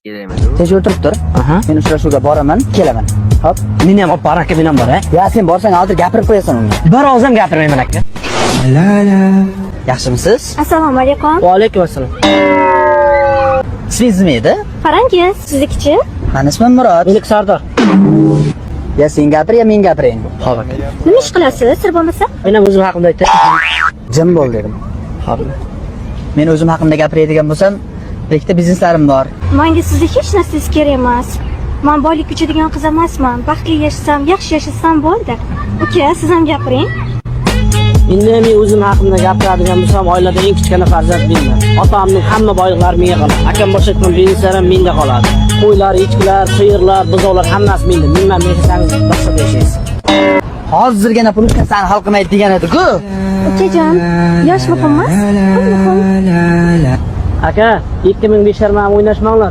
Kerak emas u. Sen shu o'tirib tur. Aha. Men uchrashuvga boraman, kelaman. Hop. Meni ham olib bor aka, men ham boray. Ya sen borsang hozir gapirib qo'yasan unga. Bir og'iz ham gapirmayman aka. Yaxshimisiz? Assalomu alaykum. Va alaykum assalom. Ismingiz nima edi? Farangiz, siznikichi? Mani ismim Murod. Meniki Sardor. Ya sen gapir, ya men gapirayin. Xo'p aka. Nima ish qilasiz, sir bo'lmasa? Men ham o'zim haqimda aytay. Jim bo'l dedim. Xo'p. Men o'zim haqimda gapiradigan bo'lsam, bir ikkita bizneslarim bor. Menga sizni hech narsangiz kerak emas. Men boylik uchadigan qiz emasman. Baxtli yashasam, yaxshi yashasam bo'ldi. Uka, siz ham gapiring. Endi men o'zim haqimda gapiradigan bo'lsam, oilada eng kichkina farzand menman. Otamning hamma boyliklari menga qoladi. Akam boshlayotgan bizneslar ham menda qoladi. Qo'ylar, echkilar, sigirlar, buzovlar hammasi menda. Men bilan yashasangiz, boshqa yashaysiz. Hozirgina pul sani hal qilmaydi degan edi-ku. Ukajon, yosh muhim emas, pul muhim. Aka, 2005 bilan o'ynashmanglar.